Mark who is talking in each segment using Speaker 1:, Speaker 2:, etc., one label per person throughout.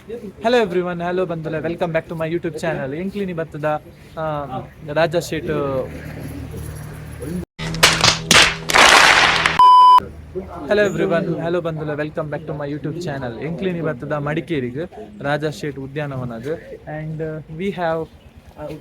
Speaker 1: Hello everyone, hello ಬಂಧುಲೆ, welcome back to my YouTube channel. ಎಂಕ್ಲಿನಿ ಬತ್ತದ Raja Shet. Hello everyone, hello ಬಂಧುಲೆ, welcome back to my YouTube channel. ಎಂಕ್ಲಿನಿ ಬತ್ತದ ಮಡಿಕೇರಿಗೆ ರಾಜಾ ಶೇಟ್ ಉದ್ಯಾನವನದ. And we have,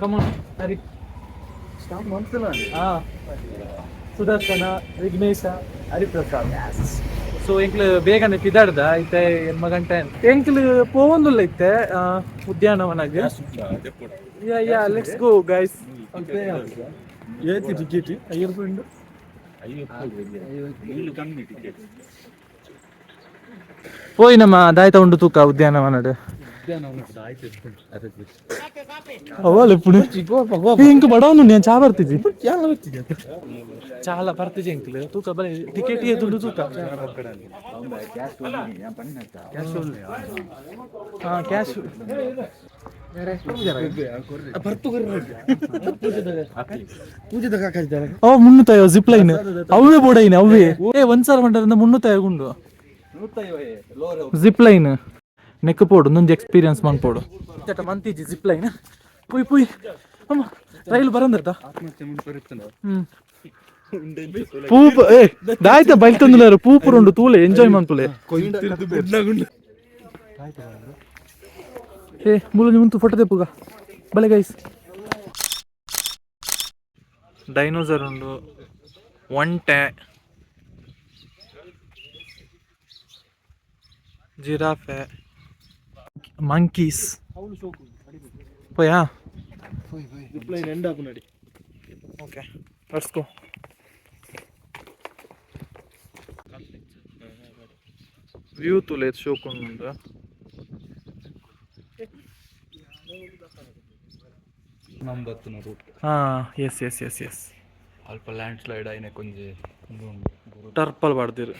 Speaker 1: come on Hari, ha, Sudarshana, Vighnesha, Hariprasad. So ಎಂಕ್ಲು ಬೇಗನೆ ಪಿದಾಡ್ದ ಇತ್ತೆ 8 ಗಂಟೆ. ಎಂಕ್ಲು ಪೋವೊಂದುಲ್ಲ ಇತ್ತೆ ಉದ್ಯಾನವನಗ್. Yeah yeah, let's go guys.
Speaker 2: ಏತಿ ticket 5 ರೂಪಾಯಿ ಉಂಟು.
Speaker 1: ಪೋಯಿ ನಮ್ಮ ದಾಯ್ತ ಉಂಡು ತೂಕ ಉದ್ಯಾನವನಡ್. ಅವಲ್ ಇಪ್ಪುಡು ಇಂಕ್ ಬಡವನು ನಾನು ಚಾ ಬರ್ತಿದ್ದಿ, ಚಾಲ ಬರ್ತಿಜಿ ಎಂಕ್ಲು ತೂಕ ಬಲೆ. ಟಿಕೆಟ್ ದುಡ್ಡು ತೂಕ. ಹಾ, ಕ್ಯಾಶ್. ಓ 350 ಜಿಪ್ ಲೈನ್ ಅವೇ ಬೋಡೈನ್ ಅವೇ. ಏ ಒಂದ್ಸಾರ ಮಂಡರಿಂದ 350 ಗುಂಡು zip line. Neck ಪೋಡು ನೊಂಜಿ ಎಕ್ಸ್ಪೀರಿಯನ್ಸ್ ಮನ್ಪೋಡು. ಮಂತಿಜಿ ಜಿಪ್ ಲೈನ್. ಪುಯ್ ಪುಯ್ ಅಮ್ಮ, ರೈಲು ಬರಂದಿರ್ತ. ಹ್ಮ್ ಪೂಪ್ ಏ ದಾಯ್ತ ಬೈಲ್ತಂದುಲಾರು ಪೂಪುರುಂಡು ತೂಲೆ, ಎಂಜಾಯ್ ಮನ್ಪುಲೆ. ಏ ಮುಲು ಮುಂತು ಫೋಟೋ ತೆಪ್ಪುಗ ಬಲೆ ಗೈಸ್. ಡೈನೋಸರ್ ಉಂಡು, ಒಂಟೆ, ಜಿರಾಫೆ, ಮಂಕೀಸ್. ಪೋಯಾ?
Speaker 2: ಎಂಡ್ ಆಪು ನಡಿ.
Speaker 1: Okay, let's go. View ತೂಲೆ ಶೋಕುಂಡು.
Speaker 3: ನಂಬತ್ತಿನ root.
Speaker 1: ಹಾ, S S S S.
Speaker 3: ಅಲ್ಪ ಲ್ಯಾಂಡ್ ಸ್ಲೈಡ್ ಆಯ್ನೆ ಕೊಂಜಿ.
Speaker 1: ಟರ್ಪಲ್ ಪಾಡ್ದಿರು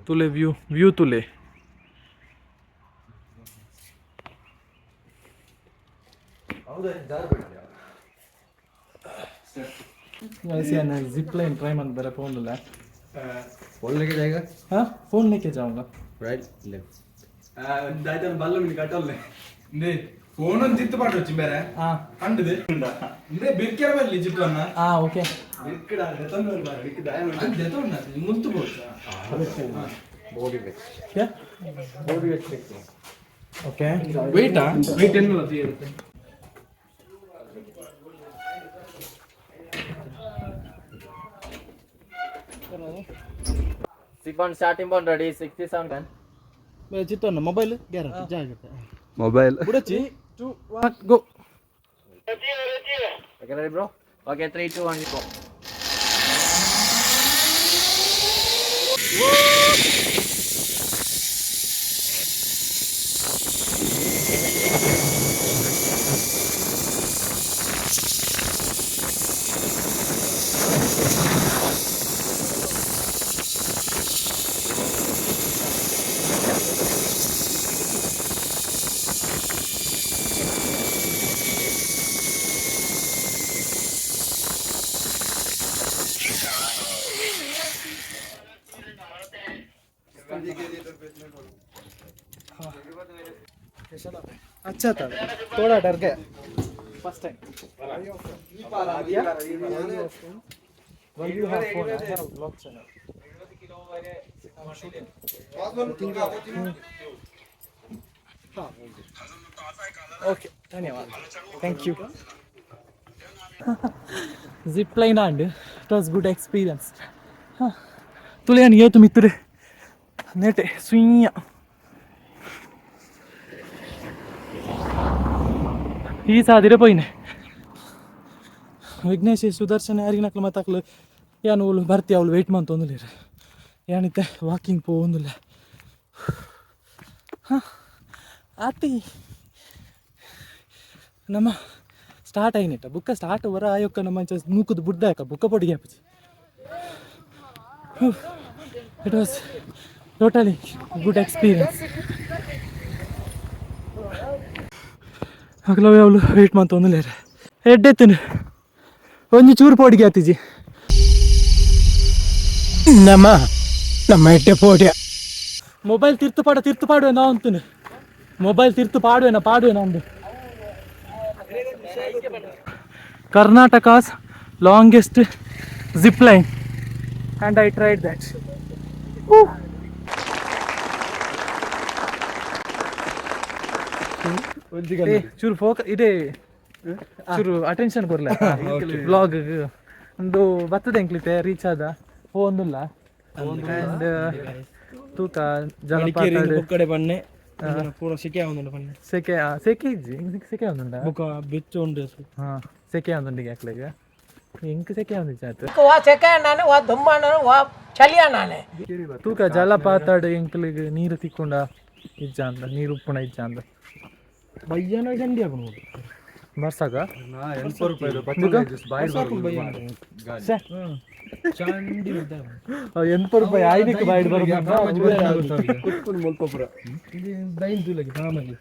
Speaker 1: ತುಲೆ. ವ್ಯೂ ವ್ಯೂ ತುಲೆ. Zip line try ಮಾಡಿ ಬರ फोन ला.
Speaker 3: फोन लेके जाएगा?
Speaker 1: हाँ, फोन लेके जाऊंगा.
Speaker 3: Right left.
Speaker 2: ದಾಯ್ತನ ಬಲ್ಲ ಮಿನಿ ಕಟ್ಟಲ್ಲೆ. ಫೋನ್ ಒಂದು ತಿತ್ತು ಪಾಡೊಚ್ಚಿ ಬೇರೆ.
Speaker 1: ಹಾ.
Speaker 2: ಕಂಡದೆ ಇಂದೇ ಬಿರ್ಕೆರ ಬಲ್ಲಿ ಜಿಪ್ ಅನ್ನ.
Speaker 1: ಹಾ, ಓಕೆ.
Speaker 2: ಮುಲ್ತು ಬೋಚ.
Speaker 1: Okay.
Speaker 2: Wait wait ಎನ್ನಲ್ಲ.
Speaker 4: Siphon starting bond ready 67.
Speaker 2: ಚಿತ್ತಣ್ಣ mobile guarantee ಜಾಗ್ರತೆ.
Speaker 3: Mobile.
Speaker 2: ಬುಡಚಿ.
Speaker 1: 2 1 go.
Speaker 4: Okay, ready bro? Okay, 3 2 1 go.
Speaker 1: अच्छा था, थोड़ा डर गया first time. Why you have phone? I have vlog channel. Okay, ಧನ್ಯವಾದ, thank you. Zip line and it was good experience. ತುಳಿಯನ್ ಏತು ಮಿತ್ತುರೆ ನೆಟೆ ಸುಯ್ಯ. ಈ ಸಾದಿರೆ ಪೋಯಿನೆ. ವಿಘ್ನೇಶ್, ಸುದರ್ಶನ ಯಾರಿಗಿನಕ್ಲು ಮತ್ತಾಕ್ಲು ಯಾನ್ ಓಲು ಬರ್ತಿ ಅವಳು ವೆಯ್ಟ್ ಮಂತೊಂದುಲ್ಲೆರ್. ಯಾನಿತ್ತೆ ವಾಕಿಂಗ್ ಪೋವೊಂದುಲ್ಲೆ. ಹಾಂ, ಆತಿ. ನಮ್ಮ ಸ್ಟಾರ್ಟ್ ಆಯಿನೆಟ್ಟ ಬುಕ್ಕ ಸ್ಟಾರ್ಟ್ ವರ ಆಯೊಕ್ಕ ನಮ್ಮ ಅಂಚ ನೂಕುದು ಬುಡ್ದಾಕ ಬುಕ್ಕ ಪೊಡಿಗೆ ಆಪುಜಿ. It was totally good experience. ಅಕ್ಲವೇ ಅವಳು ವೆಯ್ಟ್ ಮಂತೊಂದುಲ್ಲೆರ್. ಎಡ್ಡೆತ್ತಿನ ಒಂಜಿ ಚೂರು ಪೋಡಿಗೆ ಆತಿಜಿ.
Speaker 2: ನಮ್ಮ ನಮ್ಮ ಎಡ್ಡೆ ಪೋಡ್ಯ.
Speaker 1: ಮೊಬೈಲ್ ತಿರ್ತು ಪಾಡ ತಿರ್ತು ಪಾಡುವೆ ನಾ ಅಂತೀನಿ. ಮೊಬೈಲ್ ತಿರ್ತು ಪಾಡುವೆನ ಪಾಡುವೆನ ಉಂಡು. Karnataka's longest zip line and I tried that. ಚೂರು ಫೋಕ ಇದೆ, ಚೂರು ಅಟೆನ್ಷನ್ ಕೊರ್ಲೆ ಬ್ಲಾಗ್. ಒಂದು ಬರ್ತದೆ ಎಂಕ್ಲಿತೆ ರೀಚ್ ಆದ ಫೋನ್ ಇಲ್ಲ. ಅಂಡ್ ತೂಕ ಜಲಪಾತ.
Speaker 2: ಕಡೆ ಬನ್ನೆ ಪೂರ ಸೆಕೆ ಆವೊಂದುಂಡು ಪನ್ನೆ.
Speaker 1: ಸೆಕೆ, ಸೆಕೆ ಇಜ್ಜಿ, ಸೆಕೆ ಒಂದುಂಡ.
Speaker 2: ಬೊಕ ಬೆಚ್ಚ ಉಂಡು.
Speaker 1: ಹಾ, ಸೆಕೆ ಒಂದುಂಡಿಗೆ ಅಕ್ಲೆಗ್ ಎಂಕ್ ಸೆಕೆ ಒಂದಿಜ್ಜಿ ಆತು.
Speaker 5: ವಾ ಸೆಕೆ ಅಣ್ಣಾನೆ, ವಾ ದುಮ್ಮ ಅಣ್ಣಾನೆ, ವಾ ಚಳಿ ಅಣ್ಣಾನೆ.
Speaker 1: ತೂಕ ಜಲಪಾತಾಡ್ ಎಂಕ್ಲೆಗ್ ನೀರು ತಿಕ್ಕೊಂಡ ಇಜ್ಜ ಅಂದ, ನೀರು ಉಪ್ಪುಣ ಇಜ್ಜ ಅಂದ.
Speaker 2: ಬಯ್ಯನ ಚಂಡಿ ಆಪುಂಡು.
Speaker 1: ಬರ್ಸಾಗ
Speaker 2: ಚಂಡಿ.
Speaker 1: 80 ರೂಪಾಯಿ ಆಯ್ದಕ್ಕೆ ಬಾಯ್ಡ್ ಬರೋದು.
Speaker 2: ದೈನ್ ತುಲಗಿ ಮಾಮಲ್ಲಿ.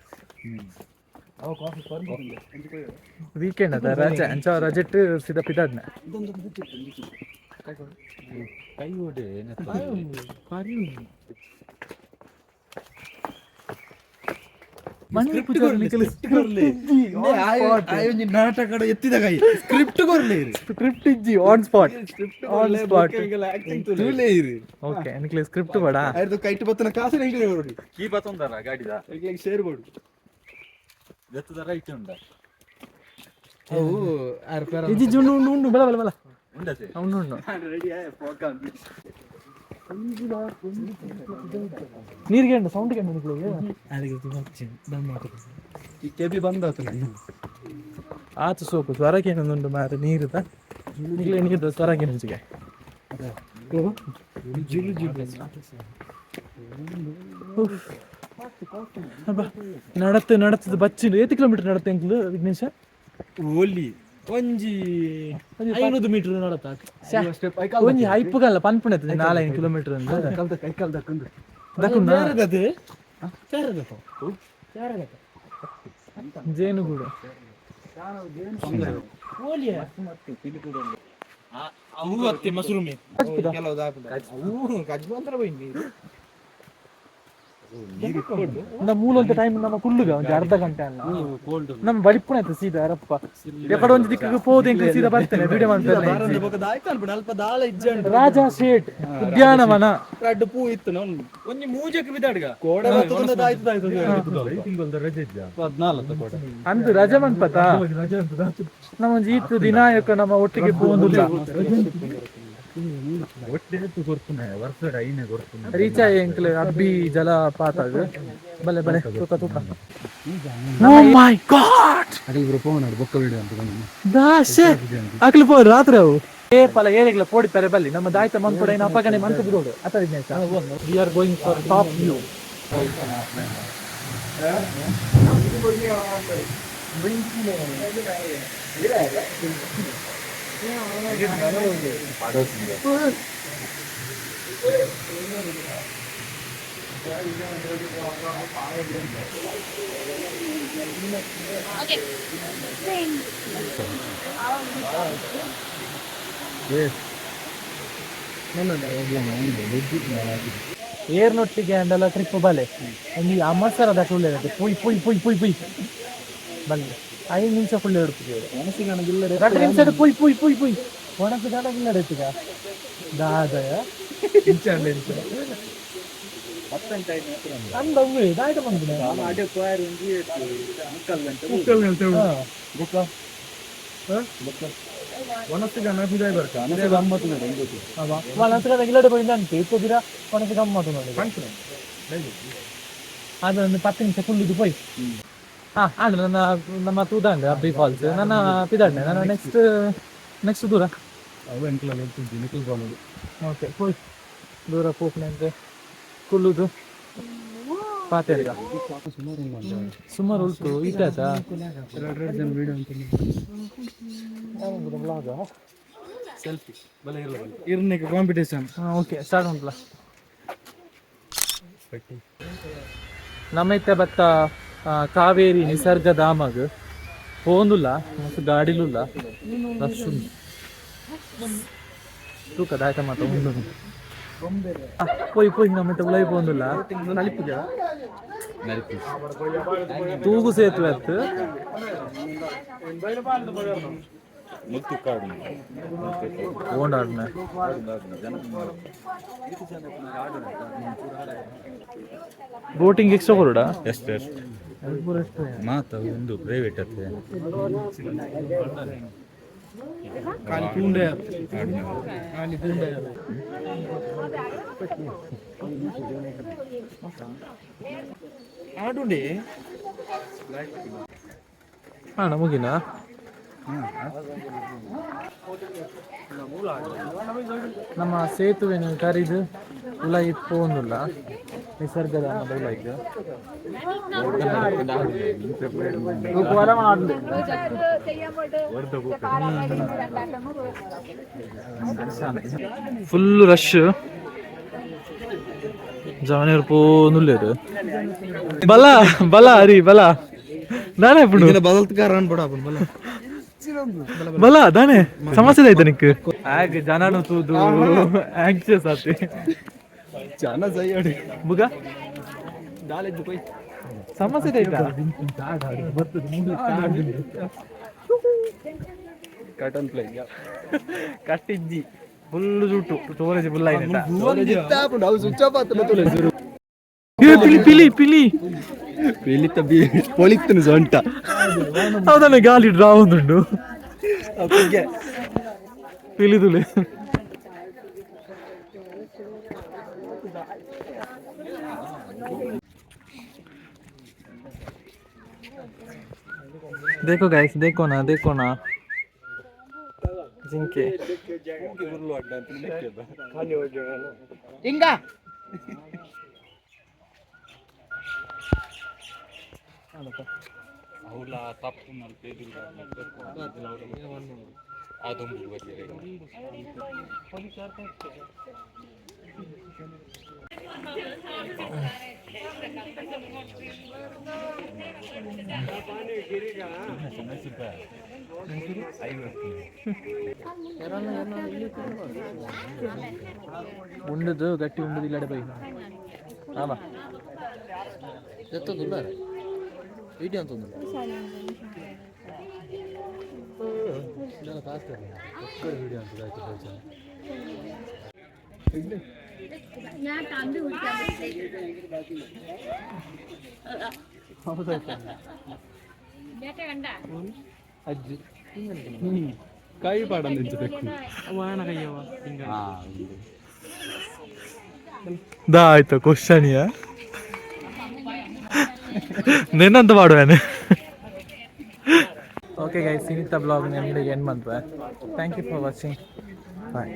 Speaker 1: ವೀಕೆಂಡ್ ಅದ, ರಜೆ ಅಂಚ ರಜೆಟ್ ಸೀದಾ ಪಿದಾದ್ನ.
Speaker 3: ನಾಟಕ ಎತ್ತಿದ ಕೈ ಸ್ಕ್ರಿಪ್ಟ್ ಕೊರ್ಲೆ.
Speaker 1: ಸ್ಕ್ರಿಪ್ಟ್ ಇಜ್ಜಿ, ಆನ್ ಸ್ಪಾಟ್, ಆನ್ ಸ್ಪಾಟ್. ಓಕೆ, ನಿಕ್ಲೆ ಸ್ಕ್ರಿಪ್ಟ್ ಬೇಡ.
Speaker 3: ಕೈಟ್ ಬತ್ತನ ಕಾಸು ಎಂಕ್ಲೆ ಕೊರೊಡು.
Speaker 2: ಕೀ ಬತ್ತೊಂದರ ಗಾಡಿದ.
Speaker 3: ಎಂಕ್ಲೆಗ್ ಶೇರ್ ಬೋಡು.
Speaker 2: ಎತ್ತದ ರೈಟ್ ಉಂಡ.
Speaker 3: ಅವು ಆರ್ ಪೇರ.
Speaker 1: ಇಜ್ಜಿ, ಉಂಡು ಉಂಡು ಉಂಡು, ಬಲ ಬಲ ಬಲ.
Speaker 2: ಉಂಡತೆ.
Speaker 1: ಉಂಡು ಉಂಡು. ನೀರಿಗೆ ಉಂಡು, ಸೌಂಡ್ ಗೆಂಡು ನಿಕ್ಲೆಗ್.
Speaker 3: ಈ ಕೆಬಿ ಬಂದಾತು.
Speaker 1: ಆತು ಸೋಕು ಸ್ವರಕ್ಕೆ ಉಂಡು ಮಾರೆ ನೀರುದ. ನಿಕ್ಲೆ ನೀರ್ದ ಸ್ವರಕ್ಕೆ ಮುಂಚಿಗೆ. ನಡತ್ತು ನಡತ್ತದ ಬಚ್ಚಿಂಡು. ಏತ್ ಕಿಲೋಮೀಟರ್ ನಡತ್ತೆ ಎಂಕ್ಲು ವಿಘ್ನೇಶ?
Speaker 2: ಓಲಿ ಒಂಜಿ 500 ಮೀಟರ್ ನಡತ.
Speaker 1: ಒಂಜಿ ಹೈಪುಗಲ್ಲ ಪನ್ಪುಣೆ 4-5 ಕಿಲೋಮೀಟರ್ ಅಂದ್.
Speaker 3: ಕೈ ಕಾಲ್ ದಕ್ಕುಂಡು.
Speaker 1: ದಕ್ಕುಂಡ?
Speaker 2: ಅದು.
Speaker 1: ಜೇನುಗೂಡು.
Speaker 2: ಅವು ಅತ್ತೆ ಮಶ್ರೂಮ್.
Speaker 3: ಕೆಲವು ಕಜ್ ಬಂದ್ರ ಬೈನಿ.
Speaker 1: ನಮ್ಮ ಮೂಲಂತ ಟೈಮ್ ನಮ್ಮ ಕುಳ್ಳುಗ ಒಂಜಿ ಅರ್ಧ ಗಂಟೆ ಅಲ್ಲ ನಮ್ಮ ಬಡಿಪುಣ ಆಯ್ತು ಸೀದಾ ಅರಪ್ಪ. ಎಕಡೆ ಒಂಜಿ ದಿಕ್ಕಿಗೆ ಪೋದು ಎಂಕ್ ಸೀದಾ ಬರ್ತೇನೆ, ವಿಡಿಯೋ ಮಾಡ್ತೇನೆ.
Speaker 2: ಬೊಕ ದಾಯ್ತ ಅನ್ಪುಂಡು ಅಲ್ಪ ದಾಲ ಇಜ್ಜ.
Speaker 1: ರಾಜಾ ಶೇಟ್ ಉದ್ಯಾನವನ.
Speaker 2: ರಡ್ಡ್ ಪೂ ಇತ್ತು ನಾವು ಒಂಜಿ ಮೂಜಕ್ಕೆ ಬಿದಾಡ್ಗ.
Speaker 3: ಕೋಡೆ ಬತ್ತದ ದಾಯ್ತು ದಾಯ್ತು.
Speaker 1: ಅಂದು ರಜೆ ಮನ್ಪತ ನಮ್ಮ ಒಂಜಿ ಈತ್ ದಿನಾಯಕ ನಮ್ಮ ಒಟ್ಟಿಗೆ ಪೋಂದುಲ್ಲ. ರೀಚ್ ಆಯ್ ಎಂಕ್ಲೆ ಅಬ್ಬಿ ಜಲಪಾತ. ಬಲೆ ಬಲೆ, ತೂಕ ತೂಕ. ಓ ಮೈ ಗಾಡ್!
Speaker 3: ಅಗಲ್ ಬ್ರೋ ಫೋನ್ ಬೊಕ್ಕ ವಿಡಿಯೋ ಅಂತ.
Speaker 1: ದಾಶೆ ಅಕ್ಲು ಪೋ ರಾತ್ರಿ ಅವು ಏ ಪಲ ಏರಿಗ್ಲ ಪೋಡಿ ಪೆರೆ ಬಲ್ಲಿ. ನಮ್ಮ ದಾಯ್ತ ಮನ್ಪುಡ ಇನ್ನು ಅಪ್ಪಗನೆ ಮಂತ್ ಬಿಡೋಡು ಅತ. Vignesha, we are going for top view. ಏರ್ನೊಟ್ಟಿಗೆ ಅಂಡಲ ಟ್ರಿಪ್ ಬಲೆ. ಒಂಜಿ ಅಮಸರದ ಕುಳ್ಳೆ ಪುಯ್ ಪುಯ್ ಪುಯ್ ಪುಯ್ ಪುಯ್ ಬಲ್ಲೆ. 5 ನಿಮಿಷ ಫುಲ್ ಹಿಡ್ತಿದ್ದೇವೆ, 2 ನಿಮಿಷ ಪುಯ್ ಪುಯ್ ಪುಯ್ ಪುಯ್. ಒಣಸು ಗಣಗಿಲ್ಲ ಎತ್ತಿಗ ದಾದಯ ಅಂದ ದಾಯ್ತ ಬಂದಿದೆ. ಒಣಸು ಇಲ್ಲಡೆ ಪೋయింದ ಅಂತೆ ಇಪ್ಪದಿರ ಒಣಸು ಗಮ್ಮತ್ತು ನೋಡಿ. ಅದೊಂದು 10 ನಿಮಿಷ ಕುಳ್ಳಿದ್ದು ಪೋಯ್. ಹಾ, ಆಂಡ ನನ್ನ ನಮ್ಮ ತೂದಾಂಡ್ ಅಬ್ಬಿ ಫಾಲ್ಸ್. ನನ್ನ ಪಿದಾಡ್ನೆ ನನ್ನ ನೆಕ್ಸ್ಟ್ ನೆಕ್ಸ್ಟ್ ದೂರ. ಓಕೆ, ಪೋಯ್ ದೂರ ಪೋಪುನೆ ಅಂತೆ ಕುಳ್ಳುದು ಪಾತೆರ್ಗ ಸುಮಾರು ಉಂಟು. ಈತ ಆಯ್ತಾ ಬ್ಲಾಗ?
Speaker 2: ಇರ್ನೆಕ್ ಕಾಂಪಿಟೇಷನ್.
Speaker 1: ಓಕೆ, ಸ್ಟಾರ್ಟ್ ಉಂಟಲ್ಲ. ನಮ್ಮ ಇತ್ತೆ ಬತ್ತ ಕಾವೇರಿ ನಿಸರ್ಗಧಾಮಗ್ ಪೋಂದುಲ್ಲ ಮತ್ತು ಗಾಡಿಲುಲ್ಲ, ರಶ್ ಉಂಡು. ತೂಕದ ಆಯ್ತ ಮಾತ ಉಂಡು. ಪೋಯ್ ಪೋಯ್, ನಮ್ಮ ಉಲಾಯಿ ಪೋಂದುಲ್ಲ. ತೂಗು ಸೇತುವೆ ಅತ್ತು. ಓಂಡಾಡ್ನ ಬೋಟಿಂಗ್ ಎಕ್ಸ್ಟ್ರಾ ಕೊರಡ.
Speaker 6: ಎಷ್ಟು ಎಷ್ಟು ಮಾತ ಒಂದು ಪ್ರೈವೇಟ್ ಅತ್ತೆ.
Speaker 1: ತೂಂಡೆ.
Speaker 3: ಆಡುಂಡೆ.
Speaker 1: ಹಾ, ನಮಗಿನ ನಮ್ಮ ಸೇತುವೆನು ಕರಿದು ಉಲಾಯಿ ಪೋಂದುಲ್ಲ, ನಿಸರ್ಗದ ಉಲಾಯಿಗ್. Full rush, ಜಾನಿಯರ್ ಪೋನುಲ್ಲೇರು. ಬಲ ಬಲ ಅರಿ ಬಲ ದಾನೆ ಪುಡು.
Speaker 3: ಬದಲ್ತಕಾರ ಅನ್ಬೇಡ ಬಲ.
Speaker 1: ಬಲ ದಾನೆ ಸಮಸ್ಯೆ ಆಯ್ತಾ ನಿಕ್? ಆಗ ಜನನು ತೂದು ಆಂಕ್ಷಿಯಸ್ ಆತಿ.
Speaker 2: ಜನ ಸೈ.
Speaker 1: ಬುಗ ಸಮಸ್ಯೆ ಆಯ್ತಾ?
Speaker 2: ಕಟ್ ಅಂಡ್ ಪ್ಲೇ.
Speaker 1: ಕಟ್ಟಿಜ್ಜಿ, ಫುಲ್ ಜುಟ್ಟು ಸ್ಟೋರೇಜ್ ಫುಲ್ ಆಯ್ತಾ?
Speaker 2: ಅವು ಸ್ವಿಚ್ ಆಫ್ ಆತನ.
Speaker 1: ಏ, ಪಿಲಿ ಪಿಲಿ ಪಿಲಿ.
Speaker 2: ಪಿಲಿತ ಬಿ ಪೊಳಿತ್ತನು ಸೊಂಟ.
Speaker 1: ಹೌದಾನೆ, ಗಾಲಿ ಡ್ರಾ ಒಂದುಂಡು. ಪಿಲಿ ತುಲೆ. देखो गाइस, देखो ना, देखो ना, ಜಿಂಕೆ.
Speaker 5: ಹಿಂಗ.
Speaker 1: ಉಂಡದು ಗಟ್ಟಿ ಉಂಡದು ಇಲ್ಲಡೆ ಬೈ. ಆಮ
Speaker 3: ವಿಡಿಯೋ ಅಂತಂದಿಲ್ಲ. ವಿಡಿಯೋ ಅಂತ ಆಯ್ತು.
Speaker 7: ഞാൻ കണ്ടുപിടിക്കാൻ കണ്ട.
Speaker 1: ಅಜ್ಜಿ.
Speaker 2: ಕೈ ಪಾಡ ನಿಂಚಬೇಕು.
Speaker 1: ದಾ ಆಯ್ತು ಕ್ವಶನಿಯ ನಿನ್ನಂತ ಮಾಡುವೇನೆ. ಓಕೆ ಗೈಸ್, ಸಿನಿತಾ ಬ್ಲಾಗ್ ನಿಮಗೆ and ಮಂತ್ವೆ. Thank you for watching, bye.